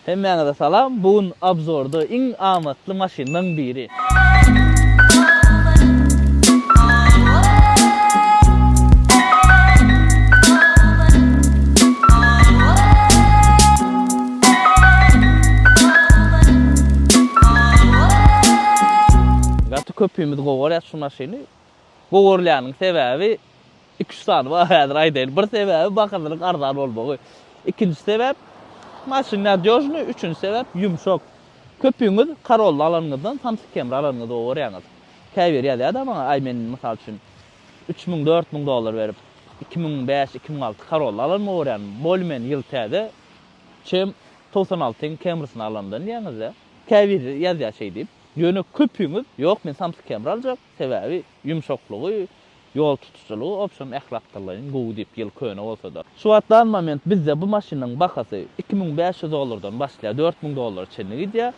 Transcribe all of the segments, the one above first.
Hemmäňize salam, bu gün obzorda iň amatly maşynlaň biri. Gaty köpimiz gowarýas şu maşyny. Gowarylýanyň sebäbi iki-üç sany bar häzir aýdaýyn. Bir sebäbi bahasynyň arzan bolmagy. Ikinji sebäp maşyn nadýožnyý, üçünji sebäp ýumşak. Köpüňiz Corolla alanyňyzdan Samsung Camry alanyňyzy gowarýaňyz. Käbiri ýazýar-da maňa, aý men mysal üçin 3000, 4000 dollar berip 2005, 2006 Corolla alanymy gowarýan. Bolmen ýyl täze, çem 96-yň Camry-syny alandan diýýäňiz-dä. Käbiri ýazýar şeý diýip. Ýöne köpüňiz, ýok men Samsung Camry aljak, sebäbi ýumşaklygy, ýol tutujylygy obşem ähli akdyllaýyn gowy diýip ýyl köne bolsada. Şu wagt dan moment bizde bu maşynyň bahasy 2500 dollardan başlaýar 4000 dollara çenli gidýär.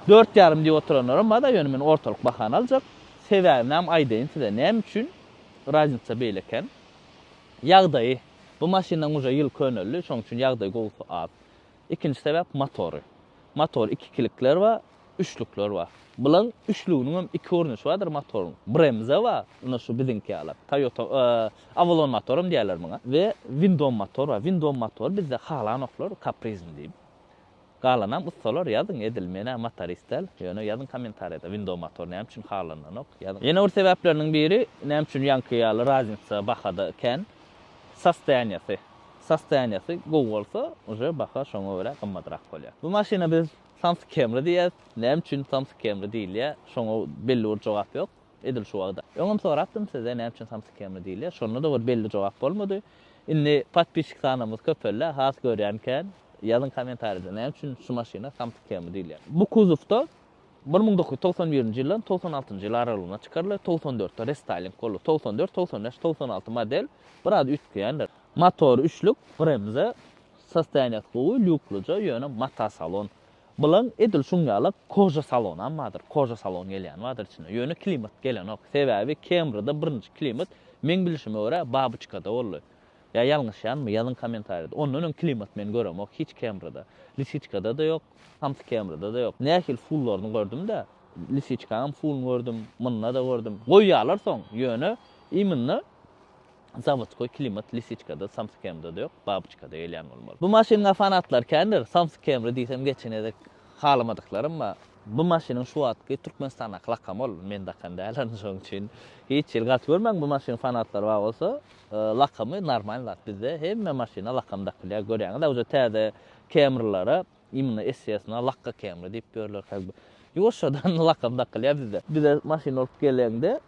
Dört ýarym diýip oturanlaram barda ýöne men ortalyk bahany aljak. Sebäbinäm aýdaýyn size näme üçin raznitsa beýle eken. Ýagdaýy, bu maşynyň uje ýyl köneldi şoň üçin ýagdaýy gowusy az. Ikinji sebäp motory. Motor ikikilikler bar, üçlükler bar. Bulaň üçlüginiňem iki görnüşi bardyr motoryň. Bremza bar, ine şu biziňki ýaly. Toyota, Avalon motoram diýerler muňa. We Windom motor bar. Windom motory bizde halanoklar, kaprizny diýip. Galanam ussalar ýazyň, edil men-ä motorist däl, ýöne ýazyň kommentariýada Windom motor näme üçin halananok, ýazyň. Ýene bir sebäpleriniň biri, näme üçin ýaňky ýaly raznitsa bahada kän, sostoýaniýasy. Sostoýaniýasy gowy bolsa, uje baha şoňa görä gymmadrak bolýar. Bu maşyna biz Samsyk Camry diýýäs. Näme üçin Samsyk Camry diýilýär? Şoňa belli bir jogap ýok. Edil şu wagta. Öňem sorapdym sizden näme üçin Samsyk Camry diýilýär? Şonda-da bir belli jogap bolmady. Indi podpisçik sanymyz köpeldi, has görýän kän. Ýazyň kommentariýada näme üçin şu maşyna Samsyk Camry diýilýär? Bu kuzowda 1991-nji ýyldan 96-njy ýyl aralygynda çykaryldy, 94-de restaýling boldy. 94, 95, 96 model biraz üýtgeýändir. Motory üçlük, bremze, sostoýaniýasy gowy, lýuklyja, ýöne mata salon. Bulaň edil şuň ýalak koža salonam bardyr, koža salon gelýäni bardyr içinde. Ýöne klimat gelenok. Sebäbi Camry-da birinji klimat, meň bilşime görä, Babyçkada boldy. Ýa ýalňyşýanmy, ýazyň kommentariýada. Ondan öň klimat men göremok hiç Camry-da. Lisiçkada-da ýok, Samsy Camry-da-da ýok. Nähili fullaryny gördüm-dä. Lisiçkaňam fulluny gördüm, munda-da gördüm. Goýýarlar soň, ýöne imенно zawodskoý klimat Lisiçkada, Samsy Camry-da-da ýok, Babyçkada gelýän bolmaly. Bu maşynyň fanatlary kändir. Samsy Camry diýsem geçen gezek halamadyklarym bar. Bu maşynyň şu wagtky Türkmenistandaky lakamy ol, men dakan däl ony şoň üçin. Hiç hili gaty görmäň bu maşynyň fanatlary bar bolsa. Lakamy normal zat bizde hemme maşyna lakam dakylýar görýäňiz uje täze Camrylara imенно SES-na lakga Camry diýip ýörler как бы ýuwaşjadan lakam dakylýar bizde. Bize maşyn bolup geleňde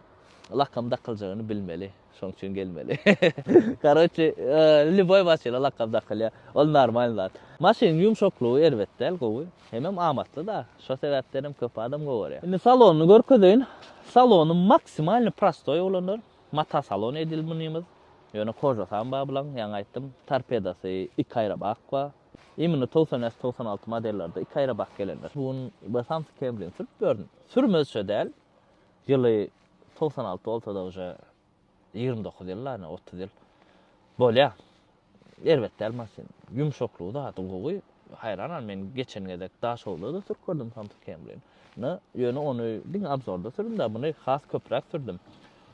lakam dakyljagyny bilmeli şoň üçin gelmeli. Karoçe lýuboý maşyna lakam dakylýar ol normal zat. Maşynyň ýumşaklygy erbet däl gowy hemem amatly da şo sebäpdenem köp adam gowy görýär. Indi salonyny görkezeýin salony maksimalny prostoý bolandyr. Mata salon edil munymyz. Ýöne kožasam bar bulaň, ýaňy aýtdym. Torpedasy iki aýra bak bar. Imенно 95, 96 modellerde iki aýra bak gelendir. Bu gün bir Samsung Camry-ni sürüp gördüm. Sürmezçe däl. Ýyly 96 bolsa-da uje 29 ýyl ýa 30 ýyl. Bolýar. Erbet däl maşyn. Ýumşaklygy zady gowy. Haýranam men geçen gezek Daşoguzda-da sürüp gördüm Samsung Camry-ni. Ýöne ony diňe obzorda sürdüm-de, muny has köpräk sürdüm.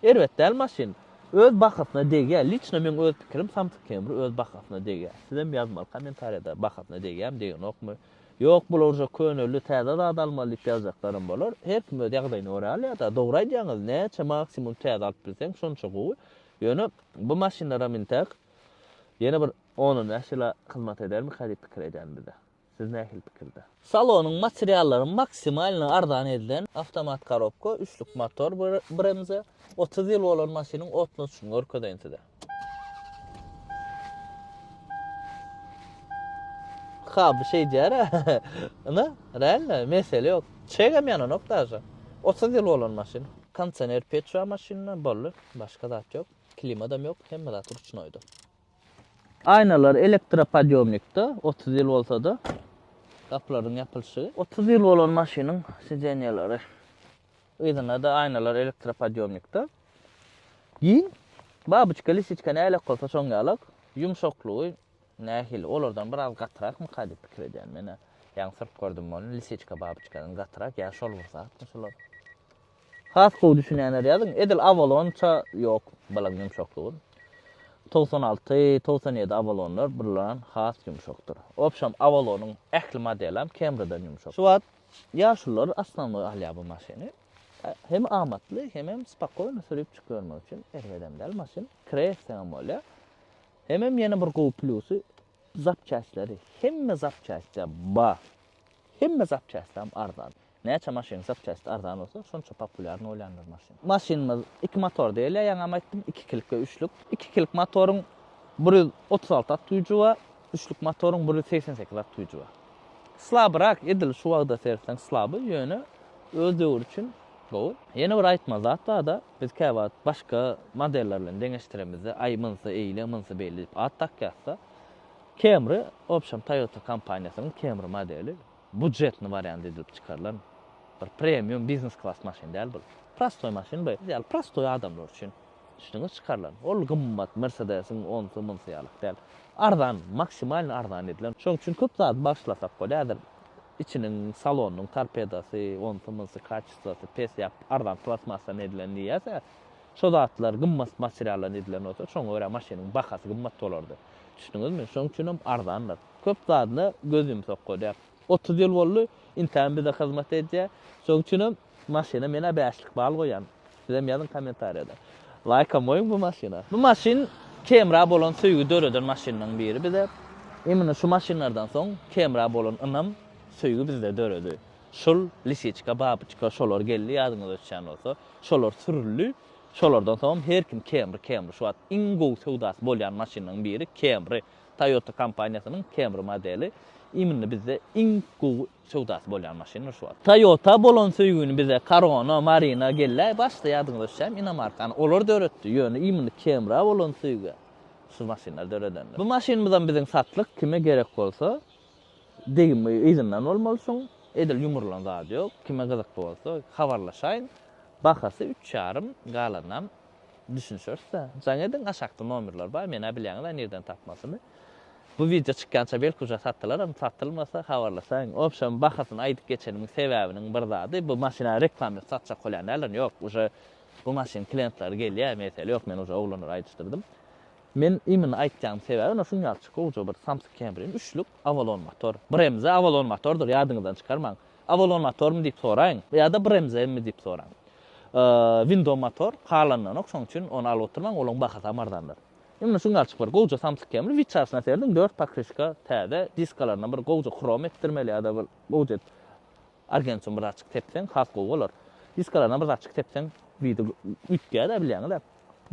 Erbet däl maşyn. Öz bahasyna degýär. Liçno meň öz pikirim Samsung Camry öz bahasyna degýär. Sizem ýazmaly kommentariýada bahasyna degýärmi, degenokmy. Ýok bular uje köneldi, täze zat almaly diýip ýazjaklaram bolar. Her kim öz ýagdaýyna görä alýar-da. Dogry aýdýaňyz, näçe maksimum täze alyp bilseň şonça gowy. Ýöne bu maşynlaram intäk ýene bir on-on bäş ýyla hyzmat edermika diýip pikir edýän bize. Siz nähili pikirde? Salonyň materiallary maksimalny arzan edilen, awtomat korobka, üçlük motor bremze, 30 ýyl bolan maşynyň otlanşyny görkezeýin size. Ha bu şeýdýär-ä. Ine, realno, mesele ýok. Çegem ýananok daže. 30 ýyl bolan maşyn. Kondisioner peç bar maşynda, boldy. Başga zat ýok. Klimadam ýok, hemme zat ruçnoýda. Aýnalar elektropodýomnikde, 30 ýyl bolsa-da, gapylaryň ýapylyşy. 30 ýyl bolan maşynyň sidenýalary. Yzynda-da aýnalar elektropodýomnikde. Giň. Babyçka, lisiçka nälik bolsa şoň ýalak. Ýumşaklygy. Nähili, olardan biraz gatyrakmyka diýip pikir edýän men-ä. Ýaňy sürüp gördüm ony, lisiçka babyçkadan gatyrak ýa şol bir zatmy şular. Has gowy düşünýänler ýazyň, edil Avalonça ýok bulaň ýumşaklygy. 96, 97 Avalonlar bulardan has ýumşakdyr. Obşam Avalonyň ähli modelam Camrydan ýumşak. Şu wagt ýaşulular osnownoý alýar bu maşyny. Hem amatly, hemem spokoýno sürüp çykyp ýörmek üçin erbedem däl maşyn. Kireý etseňem bolýar. Hemem ýene bir gowy plýusy zapçastleri hemme zapçastda bar. Hemme zapçastam arzan. Näçe maşynyň zapçasty arzan bolsa, şonça populýarny bolýandyr maşyn. Maşynymyz iki motor diýilýär, ýaňam aýtdym, ikikilik we üçlük. Ikikilik motoryň 136 at güýji bar, üçlük motoryň 188 at güýji bar. Slabrak, edil şu wagta seretseň slaby, ýöne öz döwri üçin gowy. Ýene bir aýtmaly zat bar-da, biz käwagt başga modeller bilen deňeşdiremizde, aý munsy eýle, munsy beýle diýip at dakýas-da. Camry, obşem Toyota kompaniýasynyň Camry modeli budjetny wariant edilip çykarylan bir premium biznes klas maşyn däl bul. Prostoý maşyn bu. Biz ýaly prostoý adamlar üçin düşüniňiz çykarylan. Ol gymmat Mersedesiň onsy munsy ýalak däl. Arzan, maksimalny arzan edilen. Şoň üçin köp zady bagyşlasak bolýar häzir. Içiniň salonynyň torpedasy, onsy munsy kaçestwasy pes ýa arzan plastmassadan edilen diýýäs-ä. Şo zatlar gymmat materialdan edilen bolsa, şoňa görä maşynyň bahasy gymmat bolardy. Düşdüňizmi? Şoň üçinem arzandyr. Köp zadyna göz ýumsak bolýar. 30 ýyl boldy, intägem bize hyzmat edýär. Şoň üçinem maşyna men-ä bäşlik bal goýýan. Sizem ýazyň kommentariýada. Laýkam goýuň bu maşyna. Bu maşyn Camry-a bolan söýgi döreden maşynlaryň biri bize. Imенно şu maşynlardan soň Camry-a bolan ynam, söýgi bizde döredi. Şul lisiçka, babyçka şolar geldi ýadyňyza düşýän bolsa. Şolar sürüldi. Şolardan soňam her kim Camry, Camry. Şu wagt iň gowy söwdasy bolýan maşynlaryň biri Camry. Toyota kompaniýasynyň Camry modeli imенно bizde iň gowy söwdasy bolýan maşyndyr şu wagt. Toyota bolan söýgüni bize Corona, Marina geldi. Başda ýadyňyza düşýärmi inomarkany olar döretdi. Ýöne imенно Camry-a bolan söýgi şu maşynlar döredendir. Bu maşynymyzam biziň satlyk kime gerek bolsa Degimi yzyndan bolmaly şuň. Edil ýumrulan zady ýok. Kime gyzykly bolsa habarlaşaýyň. Bahasy üç ýarym galanynam düşünişeris-dä. Jaň ediň aşakda nomerler bar. Menä bilýäňiz-ä nirden tapmasyny. Bu wideo çykýança belki uje satylaram, satylmasa habarlaşaýyň. Obşem bahasyny aýdyp geçenimiň sebäbiniň bir zady bu maşyna reklama edip satjak bolýan däldirin. Ýok uje bu maşynyň klientleri gelýär mesele ýok men uje oglanlara aýdyşdyrdym. Men imенно aýtýan sebäbi ine şuň ýaly gowja bir samsyk Camry-ni üçlük Avalon motor. Bremze Avalon motordyr ýadyňyzdan çykarmaň. Avalon motormy diýip soraýyň ýa-da Bremze-mi diýip soraň. Window motor halandanok şoň üçin ony alyp oturmaň olaň bahasam arzandyr. Imенно şuň ýaly bir gowja samsyk Camry wiçasyna serediň dört pokrişka täze diskalaryna bir gowja hrom etdirmeli ýa-da bir gowja edip argentum bir zatjyk tepseň has gowy bolar. Diskalaryna bir zatjyk tepseň widi üýtgär-dä bilýäňiz-ä.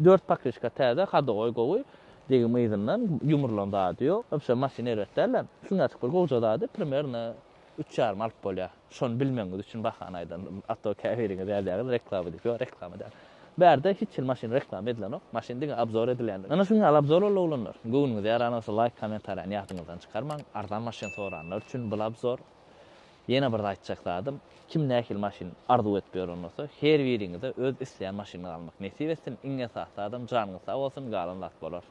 Dört pakryşka täze, hadowoý gowy, degim yzyndan, ýumrulan zady ýok. Wobşe maşyn erbet däl-de. Şuň ýaçyk bir gowja zady primerno üç ýarym alyp bolýar. Şony bilmegiňiz üçin bahany aýdan. A to käbiriňiz ýazýaňyz reklama diýip. Ýok reklama däl. Bärde hiç hili maşyn reklama edilenok. Maşyn diňe obzor edilýändir. Ana şuň ýaly obzor boldy oglanlar. Göwnüňize ýaran bolsa laýk kommentariýany ýadyňyzdan çykarmaň. Arzan maşyn soranlar üçin bul obzor. Ýene bir aýtjak zadym, kim nähili maşyn arzuw edip ýören bolsa, her biriňize öz isleýän maşynyňyzy almak nesip etsin, iň esasy zadam janyňyz sag bolsun, galan zat bolar.